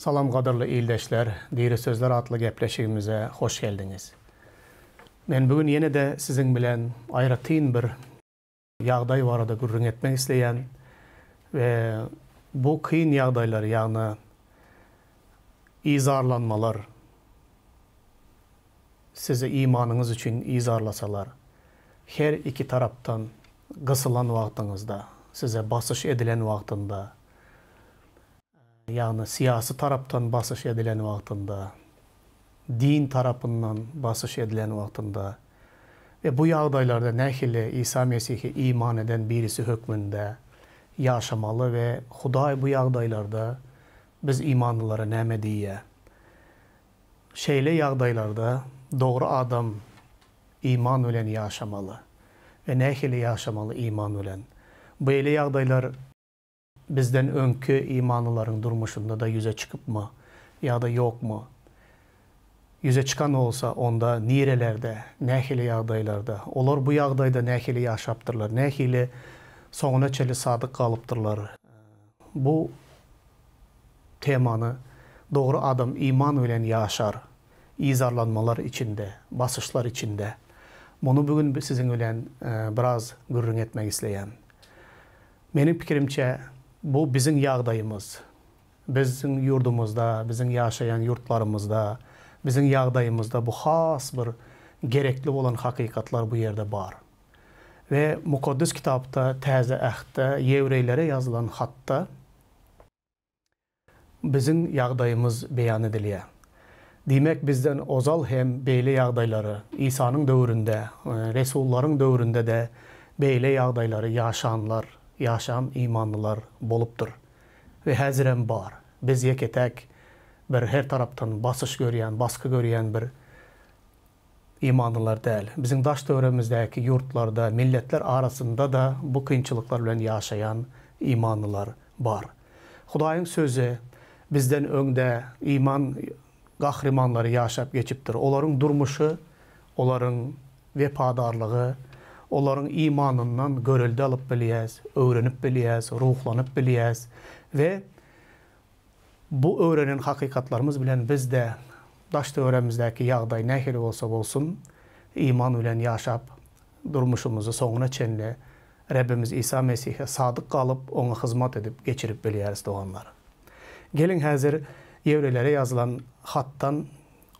Salam gadyrly ildeşler, Diri Sözler atly gepleşigimize hoş geldiňiz. Men bu gün ýene-de siziň bilen aýratyn bir ýagdaý barada gürrüň etmek isleýän we bu kyn ýagdaýlar, ýagny yzarlanmalar sizi imanyňyz üçin yzarlasalar, her iki tarapdan gysylan wagtyňyzda, size basyş edilen wagtynda, Ýagny syýasy tarapdan basyş edilen wagtynda, din tarapyndan basyş edilen wagtynda we bu ýagdaýlarda nähili Isa Mesihe iman eden birisi hökmünde ýaşamaly we Hudaý bu ýagdaýlarda biz imanlylara näme diýýär? Şeýle ýagdaýlarda dogry adam iman bilen ýaşamaly we nähili ýaşamaly iman bilen? Beýle ýagdaýlar Bizden öňki imanlylaryň durmuşynda-da ýüze çykypmy ýa-da ýokmy? Ýüze çykan bolsa, onda nirelerde, nähili ýagdaýlarda? Olar bu ýagdaýda nähili ýaşapdyrlar, nähili soňuna çenli sadyk galypdyrlar? Bu temany Dogry adam iman bilen ýaşar, yzarlanmalar içinde, basyşlar içinde. Muny bu gün siziň bilen biraz gürrüň etmek isleýän. Meniň pikirimçe, bu biziň ýagdaýymyz. Biziň ýurdumyzda, biziň ýaşaýan ýurtlarymyzda, biziň ýagdaýymyzda bu has bir gerekli bolan hakykatlar bu ýerde bar. We Mukaddes Kitapda, Täze Ähtde, ýewreýlere ýazylan hatda, Biziň ýagdaýymyz beýan edilýär. Diýmek, bizden ozal hem beýle ýagdaýlary, Isanyň döwründe, resullaryň döwründe-de beýle ýagdaýlary ýaşanlar, ýaşan imanlylar bolupdyr we häzirem bar. Biz ýeke-täk bir her tarapdan basyş görýän, basgy görýän bir Imanlylar däl. Biziň daş-töweregimizdäki ýurtlarda, milletler arasynda-da bu kynçylyklar bilen ýaşaýan imanlylar bar. Hudaýyň Sözi bizden öňde iman gahrymanlary ýaşap geçipdir. Olaryň durmuşy, olaryň wepadarlygy, olaryň imanyndan görelde alyp bilýäs, öwrenip bilýäs, ruhlanyp bilýäs we Bu öwrenen hakykatlarymyz bilen biz-de daş-töweregimizdäki ýagdaý nähili bolsa bolsun, iman bilen ýaşap, durmuşymyzy soňuna çenli Rebbimiz Isa Mesihe sadyk galyp, Oňa hyzmat edip geçirip bilýäris, doganlar. Geliň, häzir Ýewreýlere ýazylan hatdan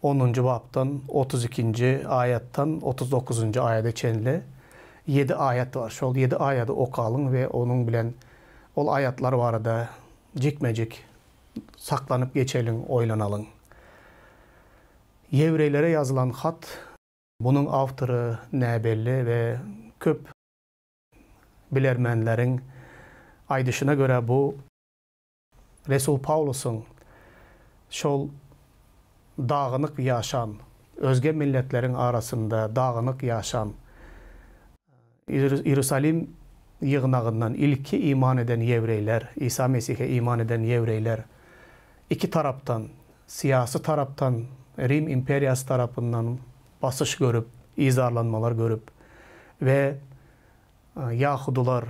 onunjy bapdan 32-nji aýatdan 39-njy aýada çenli ýedi aýat bar. Şol ýedi aýady okalyň we onuň bilen ol aýatlar barada Jikme-jik saklanyp geçeliň, oýlanalyň. Ýewreýlere ýazylan hat, bunuň awtory näbelli we köp bilermenleriň aýdyşyna görä bu Resul Pawlusyň şol dagynyk ýaşan, özge milletleriň arasynda dagynyk ýaşan Iýerusalim ýygnagyndan ilki iman eden ýewreýler, Isa Mesihe iman eden ýewreýler iki tarapdan, syýasy tarapdan Rim imperiýasy tarapyndan basyş görüp, yzarlanmalar görüp we ýahudylar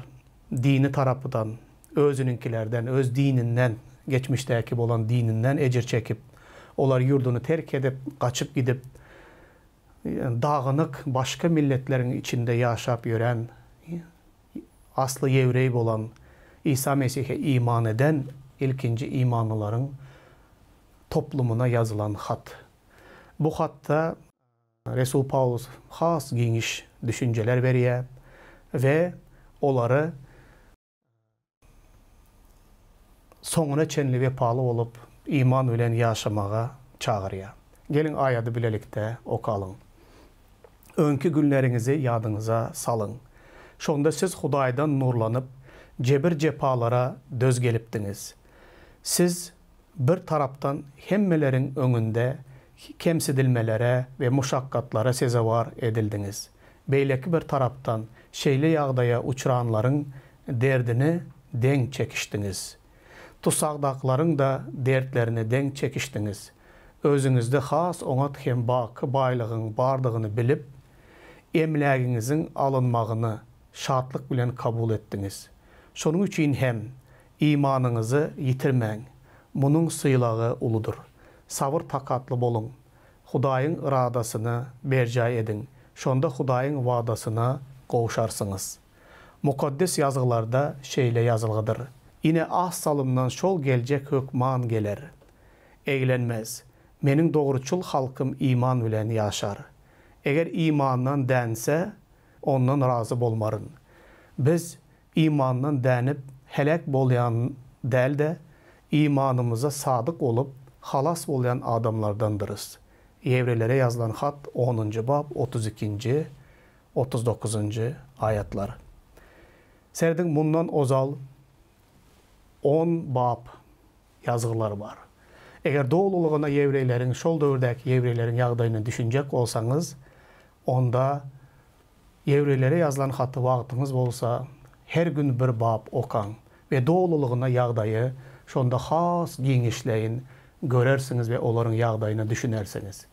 dini tarapydan, özüniňkilerden, öz dininden, geçmişdäki bolan dininden ejir çekip, olar ýurduny terk edip, gaçyp gidip, dagynyk başga milletleriň içinde ýaşap ýören, asly ýewreý bolan, Isa Mesihe iman eden ilkinji imanlylaryň toplumyna ýazylan hat. Bu hatda resul Pawlus has giňiş düşünjeler berýär we olary Soňuna çenli wepaly bolup, iman bilen ýaşamaga çagyrýar. Geliň, aýady bilelikde okalyň. Öňki günleriňizi ýadyňyza salyň. Şonda siz Hudaýdan nurlanyp, jebir-jepalara döz gelipdiňiz. Siz bir tarapdan hemmeleriň öňünde kemsidilmelere we muşakgatlara sezewar edildiňiz. Beýleki bir tarapdan, şeýle ýagdaýa uçranlaryň derdini deň çekişdiňiz. Tussagdakylaryň-da dertlerini deň çekişdiňiz. Özüňizde has oňat hem baky baýlygyň bardygyny bilip, emlägiňiziň alynmagyny şatlyk bilen kabul etdiňiz. Şonuň üçin hem imanyňyzy ýitirmäň. Munuň sylagy uludyr. Sabyr-takatly boluň. Hudaýyň yradasyny berjaý ediň, şonda Hudaýyň wadasyna gowşarsyňyz. Mukaddes Ýazgylarda şeýle ýazylgydyr, Ine, az salymdan şol geljek hökman geler. Eglenmez. Meniň dogruçyl halkym iman bilen ýaşar. Eger imandan dänse, ondan razy bolmaryn. Biz imandan dänip, heläk bolýan däl-de, imanymyza sadyk bolup, halas bolýan adamlardandyrys. Ýewreýlere ýazylan hat, onunjy bap, 32-nji, 39-njy aýatlar. Serediň, mundan ozal on bap ýazgylar bar. Eger dolulygyna ýewreýleriň, şol döwürdäki ýewreýleriň ýagdaýyna düşünjek bolsaňyz, onda Ýewreýlere ýazylan haty wagtyňyz bolsa, her gün bir bap okaň we dolulygyna ýagdaýy şonda has giňişleýin görersiňiz we olaryň ýagdaýyna düşünersiňiz.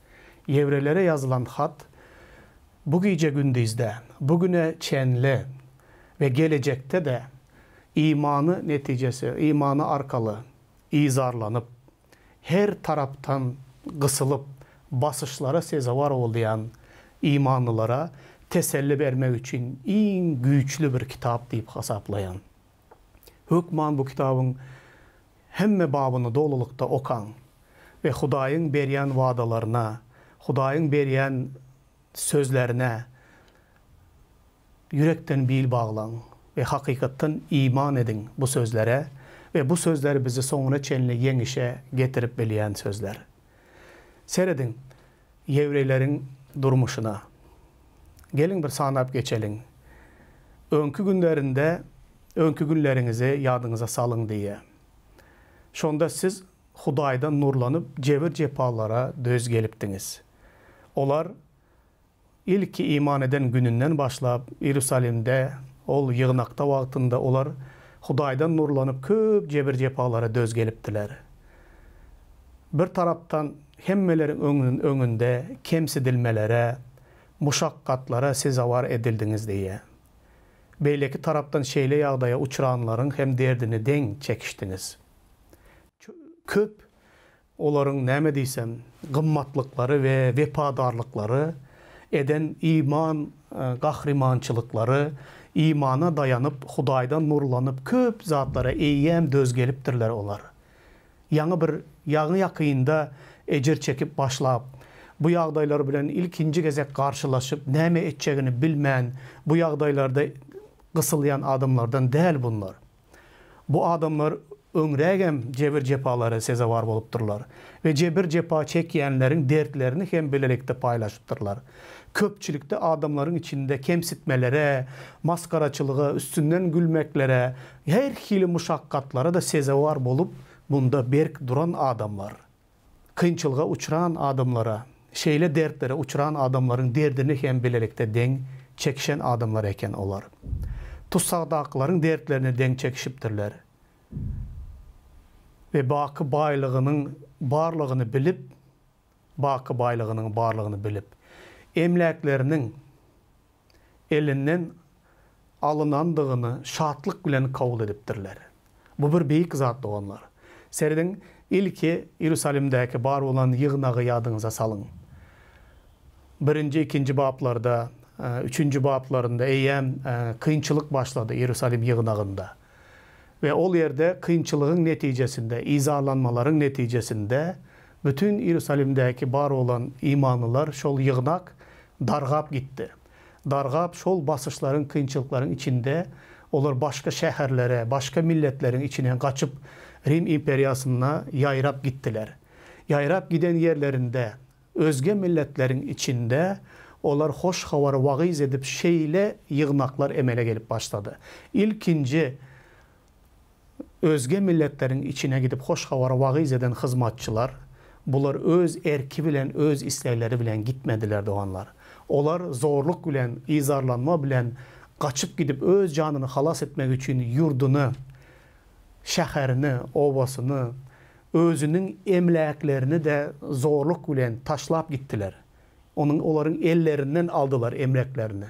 Ýewreýlere ýazylan hat bu gije-gündizde, bu güne çenli we gelejekde-de imany netijesi, imany arkaly yzarlanyp, her tarapdan gysylyp, basyşlara sezewar bolýan imanlylara teselli bermek üçin iň güýçli bir kitap diýip hasaplaýan. Hökman bu kitabyň hemme babyny dolulykda okaň we Hudaýyň berýän wadalaryna, Hudaýyň berýän sözlerine Ýürekden bil baglaň we hakykatdan iman ediň bu sözlere we bu sözler bizi soňuna çenli ýeňişe getirip bilýän sözler. Serediň, ýewreýleriň durmuşyna. Geliň bir sanap geçeliň. Öňki günlerinde öňki günleriňizi ýadyňyza salyň diýýär. Şonda siz Hudaýdan nurlanyp jebir-jepalara döz gelipdiňiz. Olar Ilki iman eden gününden başlap, Iýerusalimde, ol ýygnakda wagtynda olar Hudaýdan nurlanyp köp jebir-jepalara döz gelipdiler. Bir tarapdan hemmeleriň öňünde kemsidilmelere, muşakgatlara sezewar edildiňiz diýýär. Beýleki tarapdan şeýle ýagdaýa uçranlaryň hem derdini deň çekişdiňiz. Köp Olaryň näme diýsem, gymmatlyklary we wepadarlyklary, eden iman gahrymançylyklary, imana daýanyp, Hudaýdan nurlanyp köp zatlara eýýäm döz gelipdirler olar. Ýaňy bir, ýaňy-ýakynda ejir çekip başlap, bu ýagdaýlar bilen ilkinji gezek garşylaşyp, näme etjegini bilmän, bu ýagdaýlarda gysylýan adamlardan däl bunlar. Bu adamlar öňrägem jebir-jepalara sezewar bolupdyrlar we jebir-jepa çekýänleriň dertlerini hem bilelikde paýlaşypdyrlar. Köpçülikde adamlaryň içinde kemsitmelere, masgaraçylyga, üstünden gülmeklere, her hili muşakgatlara-da sezewar bolup, munda berk duran adamlar. Kynçylyga uçran adamlara, şeýle dertlere uçran adamlaryň derdini hem bilelikde deň çekişen adamlar eken olar. Tussagdakylaryň dertlerini deň çekişipdirler we baky baýlygynyň barlygyny bilip, baky baýlygynyň barlygyny bilip, emläkleriniň elinden alynandygyny şatlyk bilen kabul edipdirler. Bu bir beýik zat, doganlar. Serediň, ilki Iýerusalimdäki bar bolan ýygnagy ýadyňyza salyň. Birinji, ikinji baplarda, üçünji baplarynda eýýäm kynçylyk başlady Iýerusalim ýygnagynda. We ol ýerde kynçylygyň netijesinde, yzarlanmalaryň netijesinde bütin Iýerusalimdäki bar bolan imanlylar, şol ýygnak dargap gitdi. Dargap, şol basyşlaryň, kynçylyklaryň içinde olar başga şäherlere, başga milletleriň içine gaçyp, Rim imperiýasyna ýaýrap gitdiler. Ýaýrap giden ýerlerinde, özge milletleriň içinde olar hoş habary wagyz edip şeýle ýygnaklar emele gelip başlady. Ilkinji Özge milletleriň içine gidip hoş habary wagyz eden hyzmatçylar, bular öz erki bilen, öz islegleri bilen gitmediler doganlar. Olar zorluk bilen, yzarlanma bilen gaçyp gidip öz janyny halas etmek üçin ýurduny, şäherini, obasyny, özüniň emläklerini-de zorluk bilen taşlap gitdiler. Onuň olaryň ellerinden aldylar emläklerini.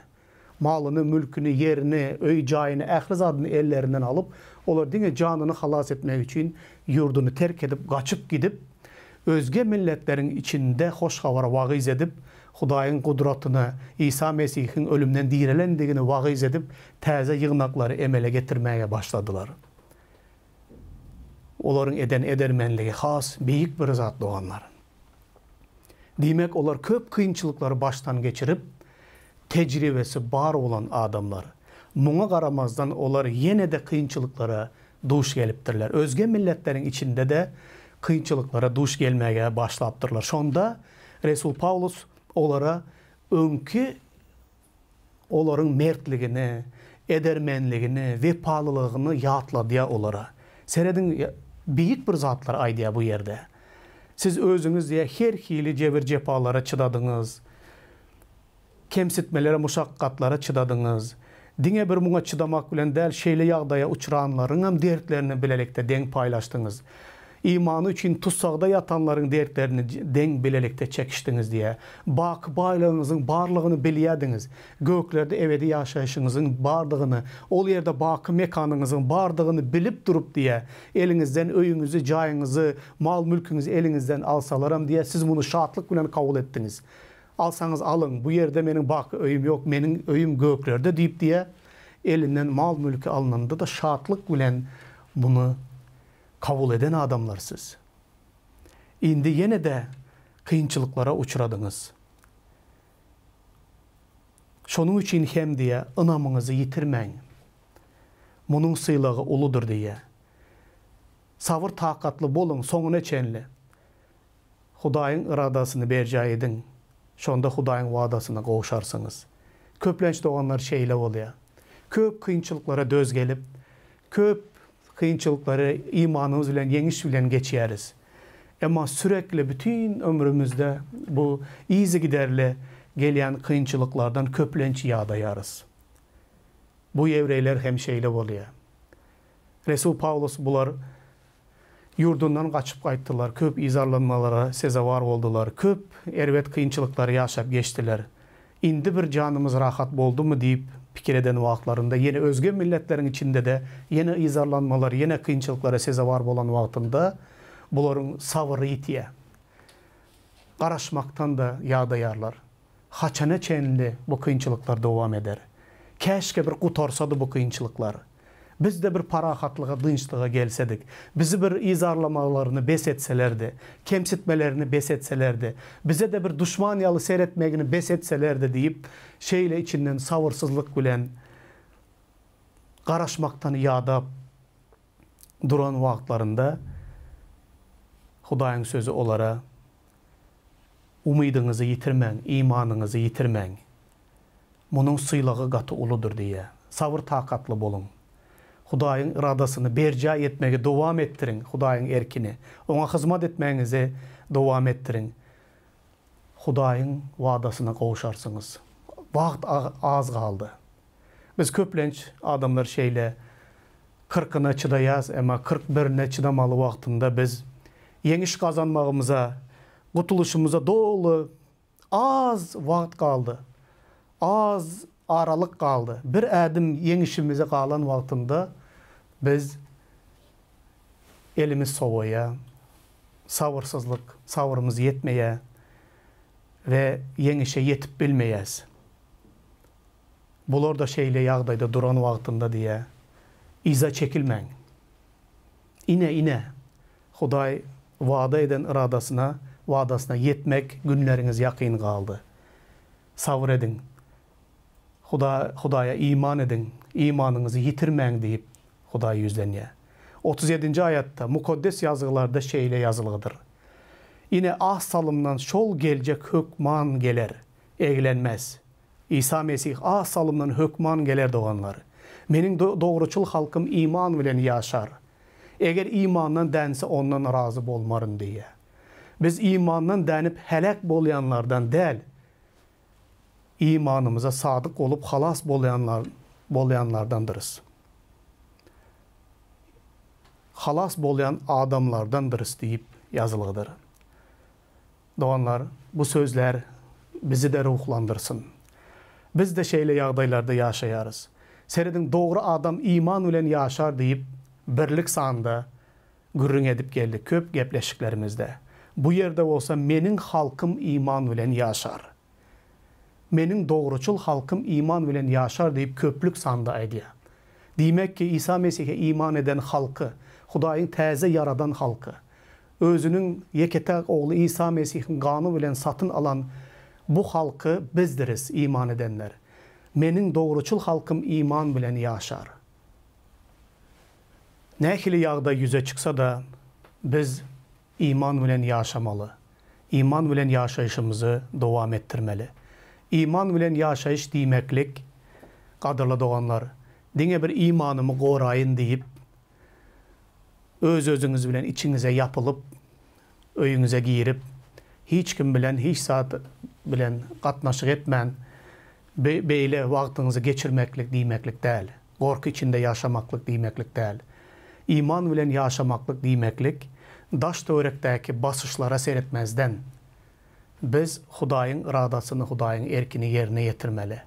Malyny, mülküni, ýerini, öý-jaýyny, ähli zadyny ellerinden alyp, olar diňe janyny halas etmek üçin ýurduny terk edip, gaçyp gidip, özge milletleriň içinde hoş habary wagyz edip, Hudaýyň gudratyny, Isa Mesihiň ölümden direlendigini wagyz edip, täze ýygnaklary emele getirmäge başladylar. Olaryň eden edermenligi has beýik bir zat, doganlar. Diýmek, olar köp kynçylyklary başdan geçirip, tejribesi bar bolan adamlar. Muňa garamazdan, olar ýene-de kynçylyklara duş gelipdirler. Özge milletleriň içinde-de kynçylyklara duş gelmäge başlapdyrlar. Şonda resul Pawlus olara öňki olaryň mertligini, edermenligini, wepalylygyny ýatladýar olara. Serediň, beýik bir zatlar aýdýar bu ýerde. Siz özüňiz diýýär, her hili jebir-jepalara çydadyňyz, kemsitmelere, muşakgatlara çydadyňyz. Diňe bir muňa çydamak bilen däl, şeýle ýagdaýa uçranlaryňam dertlerini bilelikde deň paýlaşdyňyz. Imany üçin tussagda ýatanlaryň dertlerini deň bilelikde çekişdiňiz diýýär. Baky baýlygyňyzyň barlygyny bilýärdiňiz. Göklerde ebedi ýaşaýşyňyzyň bardygyny, ol ýerde baky mekanyňyzyň bardygyny bilip durup diýýär. Eliňizden öýüňizi, jaýyňyzy, mal-mülküňizi eliňizden alsalaram diýýär, siz muny şatlyk bilen kabul etdiňiz. Alsaňyz alyň, bu ýerde meniň baky öýüm ýok, meniň öýüm göklerde diýip diýýär. Elinden mal-mülki alnanda-da şatlyk bilen muny kabul eden adamlar siz. Indi ýene-de kynçylyklara uçradyňyz. Şonuň üçin hem diýýär, ynamyňyzy ýitirmäň. Munuň sylagy uludyr diýýär. Sabyr-takatly boluň soňuna çenli. Hudaýyň yradasyny berjaý ediň, şonda Hudaýyň wadasyna gowşarsyňyz. Köplenç doganlar şeýle bolýar. Köp kynçylyklara döz gelip, köp kynçylyklary imanymyz bilen ýeňiş bilen geçýäris. Emma sürekli bütin ömrümizde bu yzygiderli gelýän kynçylyklardan köplenç ýadaýarys. Bu ýewreýler hem şeýle bolýar. Resul Pawlus bular Ýurdundan gaçyp gaýtdylar, köp yzarlanmalara sezewar boldular, köp erbet kynçylyklary ýaşap geçdiler. Indi bir janymyz rahat boldumy diýip pikir eden wagtlarynda ýene özge milletleriň içinde-de ýene yzarlanmalar, ýene kynçylyklara sezewar bolan wagtynda bularyň sabyry ýitýär. Garaşmakdan-da ýadaýarlar. Haçana çenli bu kynçylyklar dowam eder? Käşgä bir gutarsady bu kynçylyklar. Biz-de bir parahatlyga, dynçlyga gelsedik. Bizi bir yzarlamalaryny bes etselerdi, kemsitmelerini bes etselerdi, bize-de bir duşman ýaly seretmegini bes etselerdi diýip, şeýle içinden sabyrsyzlyk bilen garaşmakdan ýadap duran wagtlarynda Hudaýyň sözi olara, Umydyňyzy ýitirmäň, imanyňyzy ýitirmäň. Munuň sylagy gaty uludyr diýýär. Sabyr-takatly boluň. Hudaýyň yradasyny berjaý etmegi dowam etdiriň, Hudaýyň erkini, Oňa hyzmat etmegiňizi dowam etdiriň. Hudaýyň wadasyna gowşarsyňyz. Wagt az galdy. Biz köplenç adamlar şeýle kyrkyna çydaýas, emma 40 birine çydamaly wagtynda biz ýeňiş gazanmagymyza, gutulyşymyza doly az wagt galdy. Az aralyk galdy. Bir ädim ýeňişimize galan wagtynda biz elimiz sowaýar, sabyrsyzlyk, sabrymyz ýetmeýär we ýeňişe ýetip bilmeýäs. Bular-da şeýle ýagdaýda duran wagtynda diýýär, Yza çekilmäň. Ine, ine, Hudaý wada eden yradasyna, wadasyna ýetmek günleriňiz ýakyn galdy. Sabyr ediň. Huda, Hudaýa iman ediň, imanyňyzy ýitirmäň diýip, Hudaý ýüzlenýär. 37-nji aýatda Mukaddes Ýazgylarda şeýle ýazylgydyr, Ine, az salymdan şol geljek hökman geler, eglenmez. Isa Mesih az salymdan hökman geler doganlar. Meniň dogruçyl halkym iman bilen ýaşar. Eger imandan dänse ondan razy bolmaryn diýýär. Biz imandan dänip heläk bolýanlardan däl, imanymyza sadyk bolup halas bolýanlar bolýanlardandyrys. Halas bolýan adamlardandyrys diýip ýazylgydyr. Doganlar, bu sözler bizi-de ruhlandyrsyn. Biz-de şeýle ýagdaýlarda ýaşaýarys. Serediň, dogry adam iman bilen ýaşar diýip, birlik sanda gürrüň edip geldik köp gepleşiklerimizde. Bu ýerde bolsa meniň halkym iman bilen ýaşar. Meniň dogruçyl halkym iman bilen ýaşar diýip köplük sanda aýdýar. Diýmek ki, Isa Mesihe iman eden halky, Hudaýyň täze ýaradan halky, Özüniň ýeke-täk Ogly Isa Mesihiň gany bilen satyn alan bu halky bizdiris, iman edenler. Meniň dogruçyl halkym iman bilen ýaşar. Nähili ýagdaý ýüze çyksa-da, biz iman bilen ýaşamaly. Iman bilen ýaşaýşymyzy dowam etdirmeli. Iman bilen ýaşaýyş diýmeklik, gadyrly doganlar, diňe bir imanymy goraýyn diýip, öz-özüňiz bilen içiňize ýapylyp, öýüňize girip, hiç kim bilen hiç zat bilen gatnaşyk etmän, beýle wagtyňyzy geçirmeklik diýmeklik däl. Gorky içinde ýaşamaklyk diýmeklik däl. Iman bilen ýaşamaklyk diýmeklik, daş-töwerekdäki basyşlara seretmezden, biz Hudaýyň yradasyny, Hudaýyň erkini ýerine ýetirmeli.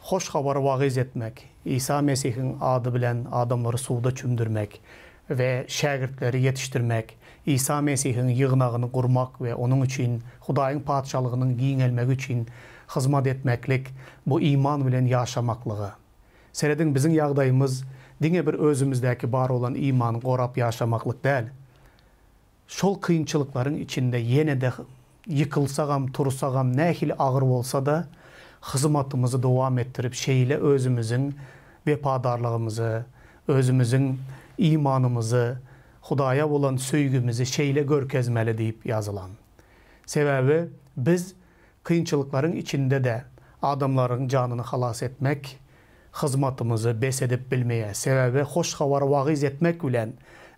Hoş Habary wagyz etmek, Isa Mesihiň ady bilen adamlary suwda çümdürmek we şägirtleri ýetişdirmek, Isa Mesihiň ýygnagyny gurmak we onuň üçin Hudaýyň Patyşalygynyň giňelmegi üçin hyzmat etmeklik, bu iman bilen ýaşamaklygy. Serediň, biziň ýagdaýymyz diňe bir özümizdäki bar bolan imany gorap ýaşamaklyk däl. Şol kynçylyklaryň içinde ýene-de ýykylsagam, tursagam, nähili agyr bolsa-da, hyzmatymyzy dowam etdirip, şeýle özümiziň wepadarlygymyzy, özümiziň imanymyzy, Hudaýa bolan söýgimizi şeýle görkezmeli diýip ýazylan. Sebäbi biz kynçylyklaryň içinde-de adamlaryň janyny halas etmek hyzmatymyzy bes edip bilmeýäs. Sebäbi hoş habary wagyz etmek bilen,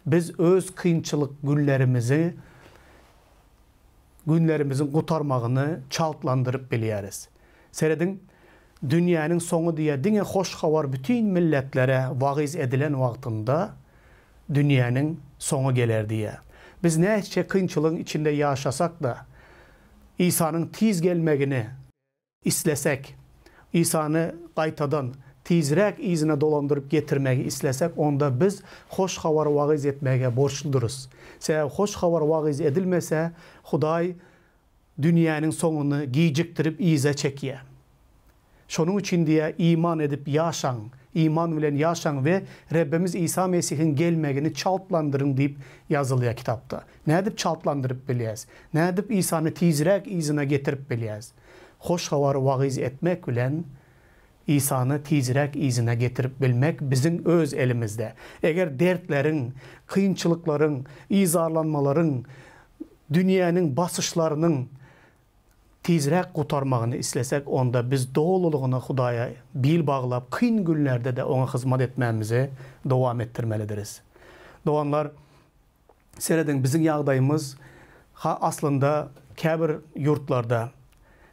biz öz kynçylyk günlerimizi günlerimiziň gutarmagyny çaltlandyryp bilýäris. Serediň, dünýäniň soňy diýe diňe hoş habar bütin milletlere wagyz edilen wagtynda dünýäniň soňy geler diýe. Biz näçe kynçylygyň içinde ýaşasak-da, Isanyň tiz gelmegini Islesek, Isany gaýtadan, tizräk yzyna dolandyryp getirmegi islesek, onda biz Hoş Habary wagyz etmäge borçludyrys. Sebäbi Hoş Habar wagyz edilmese, Hudaý dünýäniň soňuny gijikdirip yza çekýär. Şonuň üçin diýýär, iman edip ýaşaň, iman bilen ýaşaň we Rebbimiz Isa Mesihiň gelmegini çaltlandyryň diýip ýazylýar kitapda. Nädip çaltlandyryp bilýäs? Nädip Isany tizräk yzyna getirip bilýäs? Hoş Habary wagyz etmek bilen Isany tizräk yzyna getirip bilmek biziň öz elimizde. Eger dertleriň, kynçylyklaryň, yzarlanmalaryň, dünýäniň basyşlarynyň tizräk gutarmagyny islesek, onda biz dolulygyna Hudaýa bil baglap, kyn günlerde-de Oňa hyzmat etmämizi dowam etdirmelidiris. Doganlar, Serediň, biziň ýagdaýymyz ha aslynda käbir ýurtlarda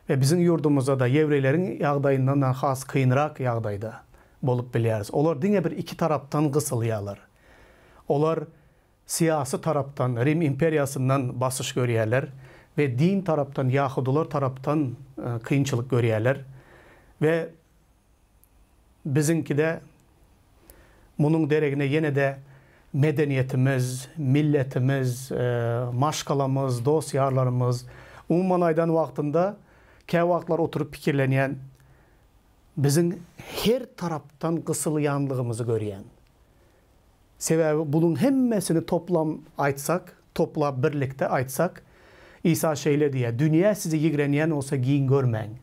we biziň ýurdumyzda-da ýewreýleriň ýagdaýyndan-da has kynrak ýagdaýda bolup bilýäris. Olar diňe bir iki tarapdan gysylýarlar. Olar syýasy tarapdan Rim imperiýasyndan basyş görýärler we din tarapdan ýahudylar tarapdan kynçylyk görýärler we Biziňkide munuň deregine ýene-de medeniýetimiz, milletimiz, maşgalamyz, dost-ýarlarymyz, umuman aýdan wagtynda käwagtlar oturyp pikirlenýän, biziň her tarapdan gysylýanlygymyzy görýän. Sebäbi bunuň hemmesini toplam aýtsak, toplap birlikde aýtsak, Isa şeýle diýýär, Dünýä sizi ýigrenýän bolsa giň görmäň.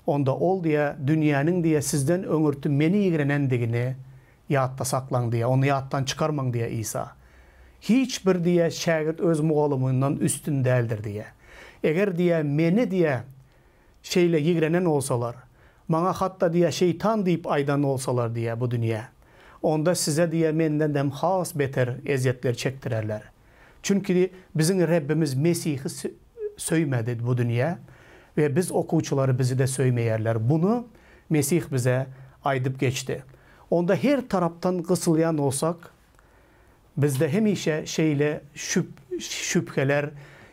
Onda ol diýýär, dünýäniň diýýär sizden öňürti meni ýigrenendigini ýatda saklaň diýýär, ony ýatdan çykarmaň diýýär Isa. Hiç bir diýýär şägirt öz mugallymyndan üstün däldir diýýär. Eger diýýär meni diýýär şeýle ýigrenen bolsalar, maňa hatda diýýär şeýtan diýip aýdan bolsalar diýýär bu dünýä, onda size diýýär mendendem has beter ezýetler çekdirerler. Çünki biziň Rebbimiz Mesihi söýmedi bu dünýä we biz okuwçylary bizi-de söýmeýärler. Buny Mesih bize aýdyp geçdi. Onda her tarapdan gysylýan bolsak, bizde hemişe şeýle şübheler,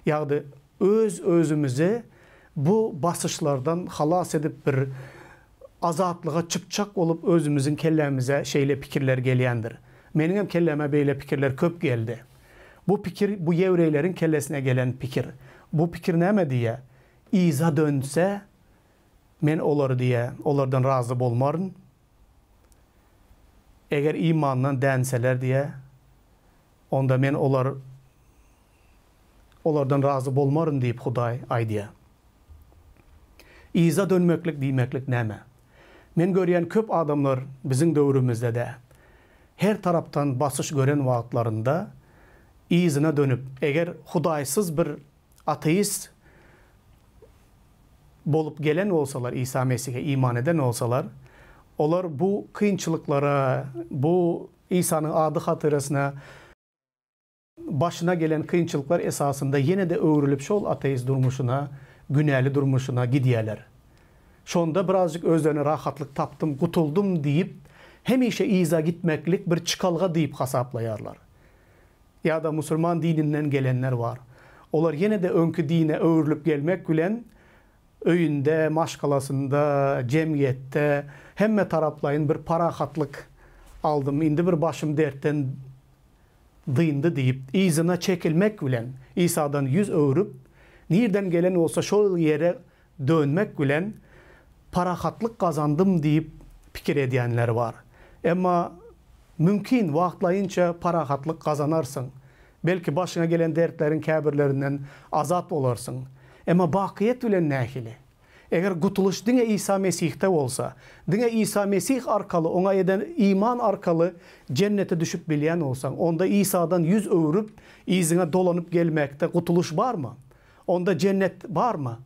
ýagny öz-özümizi bu basyşlardan halas edip bir. azatlyga çykjak bolup özümiziň kellämize şeýle pikirler gelýändir. Meniňem kelläme beýle pikirler köp geldi. Bu pikir bu ýewreýleriň kellesine gelen pikir. Bu pikir näme diýýär? Yza dönse, men olary diýýär, olardan razy bolmaryn. Eger imandan dänseler diýýär, onda men olar olardan razy bolmaryn diýip Hudaý aýdýar. Yza dönmeklik diýmeklik näme? Men görýän köp adamlar biziň döwrümizde-de her tarapdan basyş gören wagtlarynda yzyna dönüp, eger Hudaýsyz bir ateist bolup gelen bolsalar, Isa Mesihe iman eden bolsalar, olar bu kynçylyklara, bu Isanyň ady hatyrasyna başyna gelen kynçylyklar esasynda ýene-de öwrülip şol ateist durmuşyna, günäli durmuşyna gidýärler. Şonda birazjyk özlerine rahatlyk tapdym, gutuldym diýip, hemişe yza gitmeklik bir çykalga diýip hasaplaýarlar. Ýa-da musulman dininden gelenler bar. Olar ýene-de öňki dine öwrülip gelmek bilen öýünde, maşgalasynda, jemgyýetde hemme taraplaýyn bir parahatlyk aldym, indi bir başym dertden dyndy diýip, yzyna çekilmek bilen, Isadan ýüz öwrüp, nirden gelen bolsa şol ýere dönmek bilen parahatlyk gazandym diýip pikir edýänler bar. Emma mümkin wagtlaýynça parahatlyk gazanarsyň. Belki başyňa gelen dertleriň käbirlerinden azat bolarsyň. Emma bakyýet bilen nähili? Eger gutulyş diňe Isa Mesihde bolsa, diňe Isa Mesih arkaly, Oňa eden iman arkaly jennete düşüp bilýän bolsaň, onda Isadan ýüz öwrüp, yzyňa dolanyp gelmekde gutulyş barmy? Onda jennet barmy?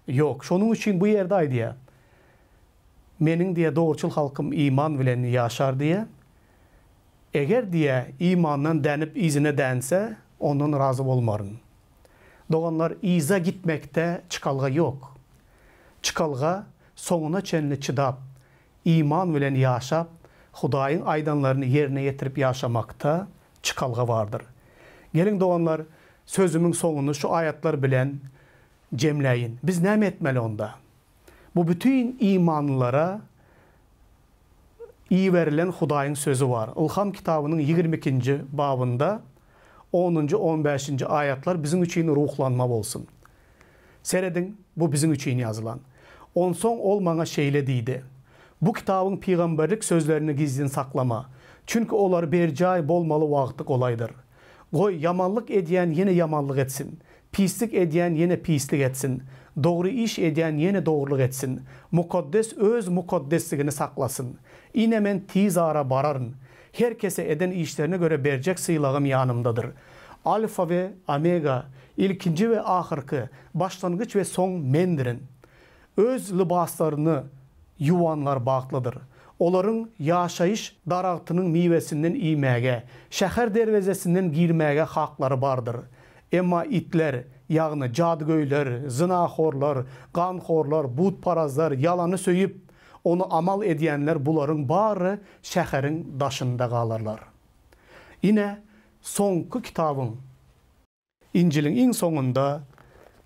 Ýok. Şonuň üçin bu ýerde aýdýar, Meniň diýýär, dogruçyl halkym iman bilen ýaşar diýýär. Eger diýýär, imandan dänip yzyna dänse, ondan razy bolmaryn. Doganlar, yza gitmekde çykalga ýok. Çykalga soňuna çenli çydap, iman bilen ýaşap, Hudaýyň aýdanlaryny ýerine ýetirip ýaşamakda çykalga bardyr. Geliň doganlar, sözümiň soňuny şu aýatlar bilen jemläýin. Biz näme etmeli onda? Bu bütin imanlylara iberilen Hudaýyň sözi bar. Ylham kitabynyň 22-nji babynda onunjy, on bäşinji aýatlar biziň üçin ruhlanma bolsun. Serediň, bu biziň üçin ýazylan. Onsoň ol maňa şeýle diýdi, Bu kitabyň pygamberlik sözlerini gizlin saklama, çünki olar berjaý bolmaly wagty golaýdyr. Goý, ýamanlyk edýän ýene ýamanlyk etsin, pislik edýän ýene pislik etsin, dogry iş edýän ýene dogrulyk etsin, mukaddes öz mukaddesligini saklasyn. Ine, men tizara bararyn. Her kese eden işlerine göre berjek sylagym ýanymdadyr. Alfa we Omega, ilkinji we ahyrky, başlangyç we soň Mendirin. Öz lybaslaryny ýuwanlar bagtlydyr. Olaryň ýaşaýyş daragtynyň miwesinden iýmäge, şäher derwezesinden girmäge haklary bardyr. Emma itler, ýagny jadygöýler, zynahorlar, ganhorlar, butparazlar, ýalany söýüp, ony amal edýänler bularyň bary şäheriň daşynda galarlar. Ine, soňky kitabyň, Injiliň iň soňunda,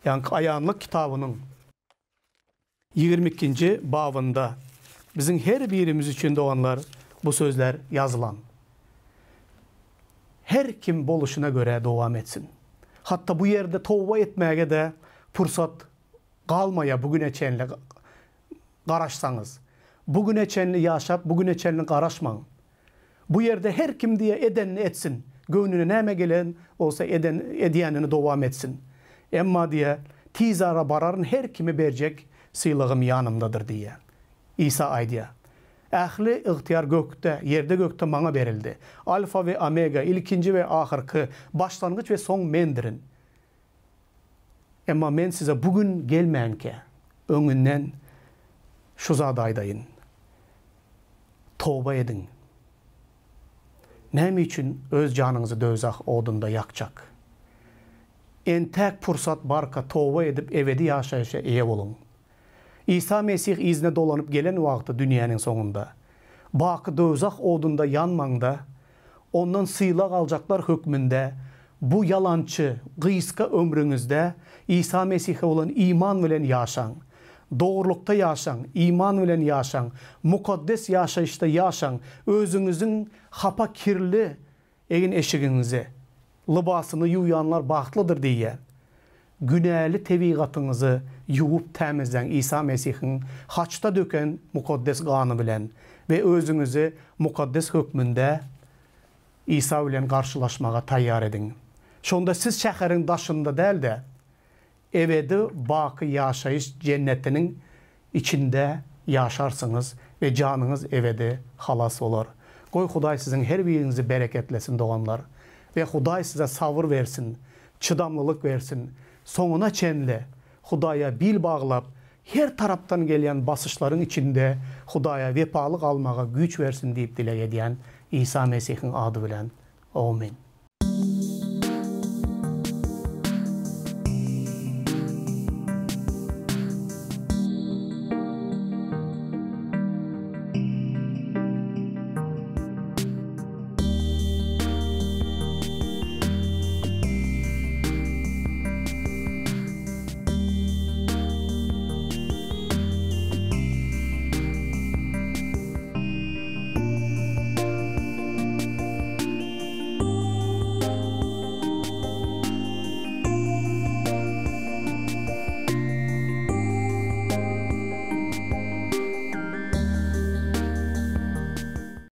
ýaňky Aýanlyk kitabynyň 22-nji babynda biziň her birimiz üçin doganlar bu sözler ýazylan. Her kim boluşyna görä dowam etsin. Hatda bu ýerde toba etmäge-de pursat galmaýar bu güne çenli garaşsaňyz. Bu güne çenli ýaşap, bu güne çenli garaşmaň. Bu ýerde her kim diýe edenini etsin. Göwnüne näme gelen bolsa eden edýänini dowam etsin. Emma diýe, tizara bararyn her kime berjek sylagym ýanymdadyr diýe. Isa aýdýar. Ähli ygtyýar gökde, ýerde gökde maňa berildi. Alfa we Omega, ilkinji we ahyrky, başlangyç we soň mendirin. Emma men size bu gün gelmänkä, öňünden şu zady aýdaýyn. Toba ediň. Näme üçin öz janyňyzy döwzah odunda ýakjak? Entäk pursat barka toba edip ebedi ýaşaýşa eýe boluň. Isa Mesih yzyna dolanyp gelen wagty dünýäniň soňunda, baky döwzah odunda ýanmaň-da, Ondan sylag aljaklar hökmünde bu ýalançy, gysga ömrüňizde Isa Mesihe bolan iman bilen ýaşaň. Dogrulykda ýaşaň, iman bilen ýaşaň, mukaddes ýaşaýyşda ýaşaň, özüňiziň hapa kirli egin-eşigiňizi, lybasyny ýuwýanlar bagtlydyr diýýär. Günäli tebigatyňyzy ýuwup tämizläň Isa Mesihiň haçda döken mukaddes gany bilen we özüňizi mukaddes hökmünde Isa bilen garşylaşmaga taýýar ediň. Şonda siz şäheriň daşynda däl-de, ebedi baky ýaşaýyş jennetiniň içinde ýaşarsyňyz we janyňyz ebedi halas bolar. Goý Hudaý siziň her biriňizi bereketlesin doganlar. We Hudaý size sabyr bersin, çydamlylyk bersin. Soňuna çenli Hudaýa bil baglap, her tarapdan gelýän basyşlaryň içinde Hudaýa wepaly galmaga güýç bersin diýip dileg edýän Isa Mesihiň ady bilen. Omyn.